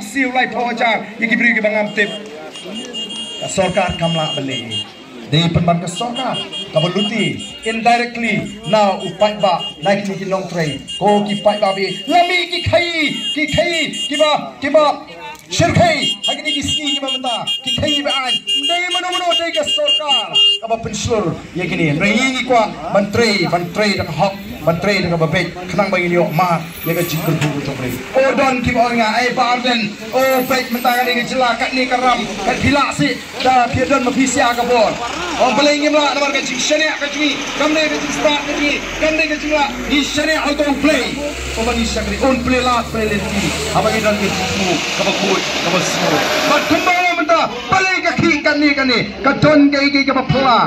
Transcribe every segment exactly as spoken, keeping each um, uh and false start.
Siew lai phew hajar ïa ki briew kiba ngam tip. Ka sorkar kam lah ban leh. Dei pynban ka sorkar kaba lute indirectly na u paidbah na kine ki nongtrei. Ko ki paidbah, ba la mih ki khaii, ki khaii kiba, kiba shyrkhei ha kine ki sngi kiba mynta, ki khaii ba aiñ. Dei mano mano, dei ka sorkar kaba pynshlur ïa kine. Ngi, ngi kwah ban trei, ban trei da ka hok, ban trei da kaba beit, khnang ba ngin ïoh mad ïa ka jingkyrkhu ka jong U Blei. O, don kiba ong ïa nga, "Ei Bah Ardent, o, beit mynta kane ka jylla, katne ka ram, kat phi lah seh, da phi don ma phi sia ka bor." Ong, balei ngim lah? Namar ka jingshaniah ka jong ngi kam dei ka jingstad ka jong ngi, kam dei ka jinglah. Ngi shaniah ha uta U Blei uba ngi shakri. Un plie lad plie lynti haba ngi don ka jingthmu kaba khuid kaba sngur. Bad kumba ong mynta, balei ka khih kane kane? Ka don kaei kaei kaba phylla.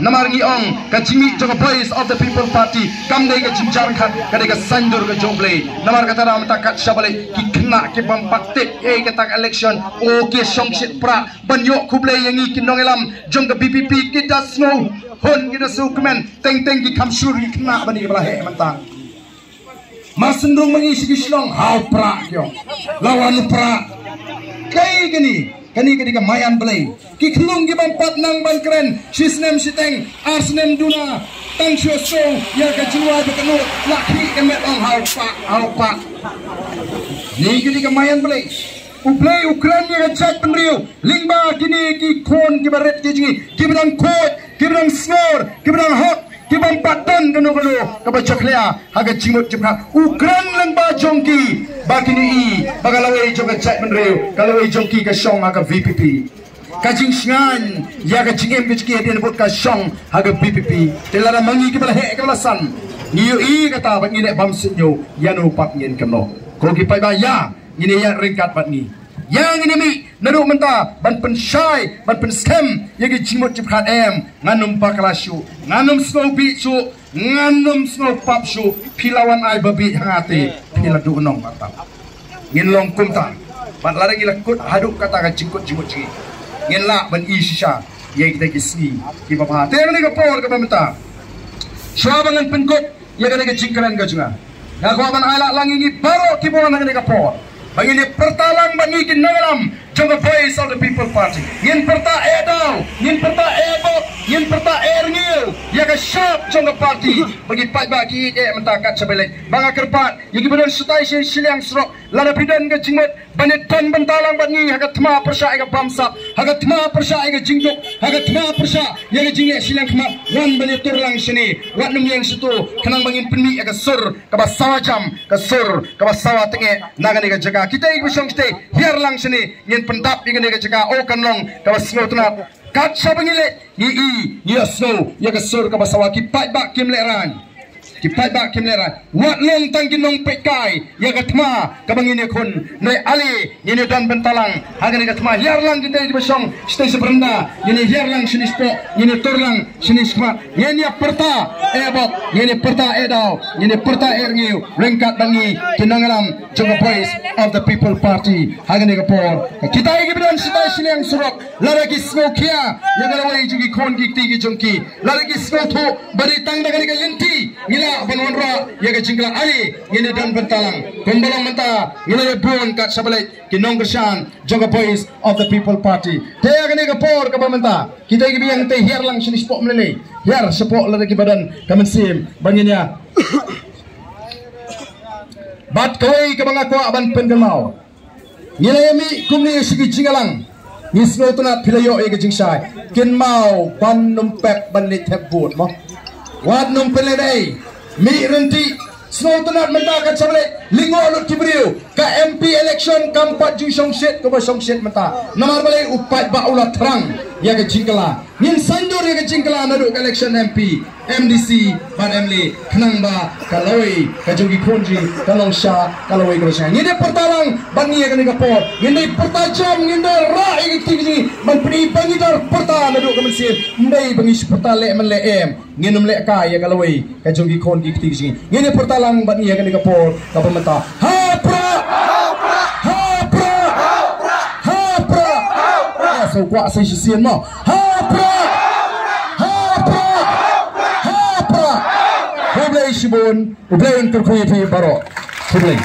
Namar ngi ong ka jingmih jong ka Voice of the People Party kam dei ka jingjarngkhat, ka dei ka saiñdur ka jong U Blei. Namar kata da mynta kat shaba leit ki khynnah ki bym pat tip ei kata ka election, o, ki shong shit prah ban ïoh khublei ïa ngi ki nongïalam jong ka V P P, ki da sngewhun, ki da sngewkmen, teng teng ki kham shlur ki khynnah ban ïa kiba la heh mynta. Mar sngewdung ma ngi sha ki shnong, ha u prah ki ong. La wan u prah. Kaei kane? Kane ka dei ka maïan Blei. Ki khyllung ki bym pat nang ban kren shi snem shiteng, ar snem duna, tang shu sngew ïa ka jingwai ba kynnoh, la khih ka met, ong ha u prah, ha u prah. Kane ka dei ka maïan Blei. U Blei u kren ïa ka jaitbynriew lyngba kine ki khun kiba rit ki jong ngi, kiba dang khuid, kiba dang sngur, kiba dang hok, ki bym pat don kano kano kaba jakhlia ha ka jingmut jingpyrkhat. U kren lyngba jong ki ba kin ïohi ba ka lawei jong ka jaitbynriew, ka lawei jong ki ka shong ha ka V P P. Ka jingshngaiñ ïa ka jingim ka jong ki hadien bad ka shong ha ka V P P. Te lada ma ngi kiba la heh kiba la san ngi ïohi kata, bad ngi leh bymsuidñiew, ïano pat ngin kynnoh? Ko ki paidbah, ïa ngin ïa ryngkat bad ngi. Ïa ngin ïa mih naduh mynta ban pynshai, ban pynskhem ïa ki jingmut jingpyrkhat, em. Ngan ym bakla shuh, ngan ym sngewbih shuh, ngan ym sngewpap shuh. Phi la wan ai babieit ha nga te phi la duhnong, artat. Ngin long kumta. Bad lada ngi la kut haduh kata ka jingkut jingmut jong ngi, ngin lah ban ïohi shisha ïa kita ki sngi kiba bha. Te ha kane ka por kaba mynta, shuwa ba ngan pynkut ïa kane ka jingkren ka jong nga, nga kwah ban ai lad lang ïa ngi baroh kiba wan ha kane ka por ba ngin ïa pyrta lang bad ngi ki nongïalam jong ka Voice of the People Party. Ngin pyrta eh daw, ngin pyrta eh bok, ngin pyrta eh rngiew ïa ka shap jong ka party. Ba ki paidbah ki ïeit eh mynta kat shaba leit. Ba nga kyrpad ïa kiba don shatai shi, shiliang surok, lada phi don ka jingmut ban ïa don bynta lang bad ngi ha ka thma pyrshah ïa ka bamsap, ha ka thma pyrshah ïa ka jingduk, ha ka thma pyrshah ïa ka jingleh shiliang khmat, wan ban ïa tur lang shane, wat nym ïeng shato, khnang ba ngin pynmih ïa ka sur kaba sawa jam, ka sur kaba sawa tyngeh na kane ka jaka. Kita kiba shong shatei, hiar lang shane, ngin pyndap ïa kane ka jaka, o, kan long kaba sngewtynnat. Kat shaba ngi leit, ngi i, ngi ïohsngew ïa ka sur kaba sawa. Ki paidbah kim lehraiñ, ki paidbah kim lehraiñ. Wat long tang ki nongpeitkai ïa ka thma kaba ngin ïakhun. Nai ale ngin ïa don bynta lang ha kane ka thma. Hiar lang kita kiba shong shatei sha baranda, ngin ïa hiar lang shane shapoh, ngin ïa tur lang shane shakhmat. Ngin ïa pyrta eh bok, ngin ïa pyrta eh daw, ngin ïa pyrta eh rngiew ryngkat bad ngi ki nongïalam jong ka Voice of the People Party ha kane ka por. Kita kiba don shatai shiliang surok, lada ki sngewkhia ïa ka lawei jong ki khun ki kti ki jong ki, lada ki sngewthuh ba dei tang da kane ka lynti ngi lah ban wanrah ïa ka jingkylla, ale ngin ïa don bynta lang. Kumba long mynta, ngi la ïa bun kat shaba leit ki nongkyrshan jong ka Voice of the People Party. Te ha kane ka por kaba mynta, kita kiba ïeng te, hiar lang shane shapoh mynne, hiar shapoh lada kiba don ka mynsiem ba ngin ïa. Bad kawei kaba nga kwah ban pynkynmaw, ngi la ïa mih kumne sha ki jingïalang. Ngi sngewtynnat phi la ïoh ïa ka jingshai. Kynmaw ban nym pep ban leit thep vote mo. Wat nym pynlehnohei. Mih ryntih. Sngewtynnat mynta ka jingmlien. Lyngngoh lut ki briew. Ka M P election kam pat ju shongshit kaba shongshit mynta. Namar balei? U paidbah u la thrang ïa ka jingkylla. Ngin saiñdur ïa ka jingkylla naduh ka election M P, M D C bad M L A, khnang ba ka lawei ka jong ki khun jong ngi kan long sha ka lawei kaba shai. Ngin ïa pyrta lang bad ngi ha kane ka por. Ngin ïa pyrta jam, ngin ïa rah ïa ka kti ka jong ngi ban pyni ba ngi dang pyrta naduh ka mynsiem. Ym dei ba ngi shu pyrta leh man leh em. Ngin ym leh kai ïa ka lawei ka jong ki khun ki kti ki jong ngi. Ngin ïa pyrta lang bad ngi ha kane ka por kaba mynta. Ha prah! Ha prah! Ha prah! Ha prah! Ha prah! Ha prah! Ha prah! Ha prah! Ha prah! Khublei shibun, U Blei un kyrkhu ïa phi baroh. Khublei.